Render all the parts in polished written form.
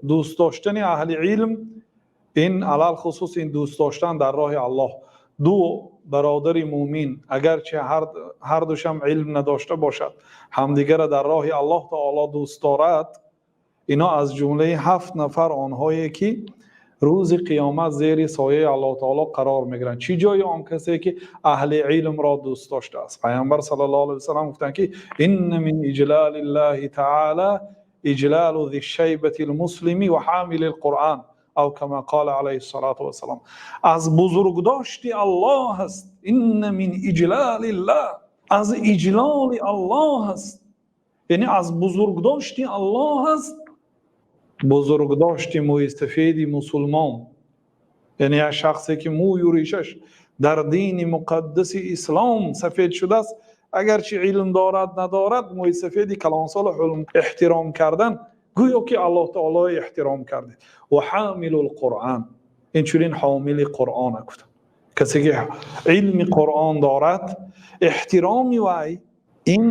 Дӯст доштани аҳли илм, ин алалхусус ин дӯст доштан дар роҳи Аллоҳ. Ду бародари мӯъмин агарчи ҳар дӯяшон илм надошта бошад, ҳамдигарро дар роҳи Аллоҳи таъоло дӯст дорад. Инҳо аз ҷумлаи ҳафт нафар онҳое ки рӯзи қиёмат зери сояи Аллоҳи таъоло қарор мегиранд. Чӣ ҷои он касе ки аҳли илмро дӯст доштааст? Паёмбар саллаллоҳу алайҳи васаллам гуфтанд ки: إن من إجلال الله تعالى إجلال ذي الشيبة المسلم وحامل القرآن أو كما قال عليه الصلاة والسلام. Аз бузургдошти Аллоҳ аст. إن من إجلال الله, аз иҷлоли Аллоҳ аст, яъне аз бузургдошти Аллоҳ аст бузургдошти мӯи сафеди мусулмон, яъне як шахсе ки мӯю ришаш дар дини муқаддаси ислом сафед шудааст, агарчи илм дорад, надорад, мӯи сафеди калонсол эҳтиром кардан, гӯё ки Аллоҳ таоло эҳтиром кардед. وحامل القرآن, инчунин ҳомили Қуръон гуфтам, касе ки илми Қуръон дорад, эҳтироми вай ин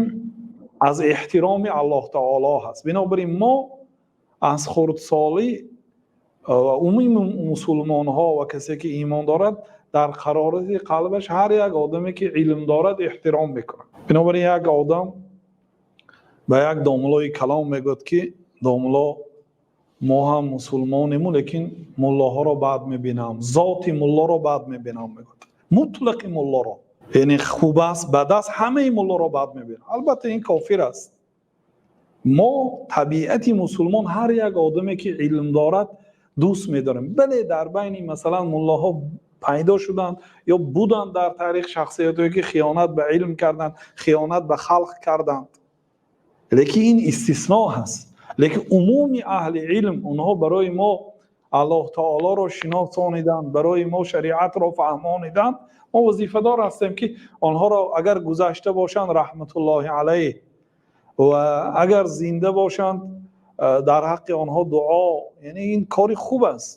аз эҳтироми Аллоҳ таоло ҳаст. Бинобар ин мо аз хурдсолӣ ва умуми мусулмонҳо ва касе ки имон дорад, дар қарорати қалбаш ҳар як одаме ки илм дорад эҳтиром мекунад. Бинобар ин як одам ба як домулои калом мегӯяд ки: «Домуло, мо ҳам мусулмонему, лекин муллоҳоро бад мебинам, зоти муллоро бад мебинам», мегӯяд. Мутлақи муллоро, яъне хуб аст, бад аст, ҳамаи муллоро бад мебинам. Албатта, ин кофир аст. Мо табиати мусулмон ҳар як одаме ки илм дорад дӯст медорем. Бале, дар байни, масалан, муллоҳо пайдо шуданд ё буданд дар таърих шахсиятое ки хиёнат ба илм карданд, хиёнат ба халқ карданд, лекин ин истисно ҳаст. Лекин умуми аҳли илм, онҳо барои мо Аллоҳ таолоро шиносониданд, барои мо шариатро фаҳмониданд. Мо вазифадор ҳастем ки онҳоро, агар гузашта бошанд, раҳматуллоҳи алайҳ, ва агар зинда бошанд, дар ҳаққи онҳо дуо, яъне ин кори хуб аст.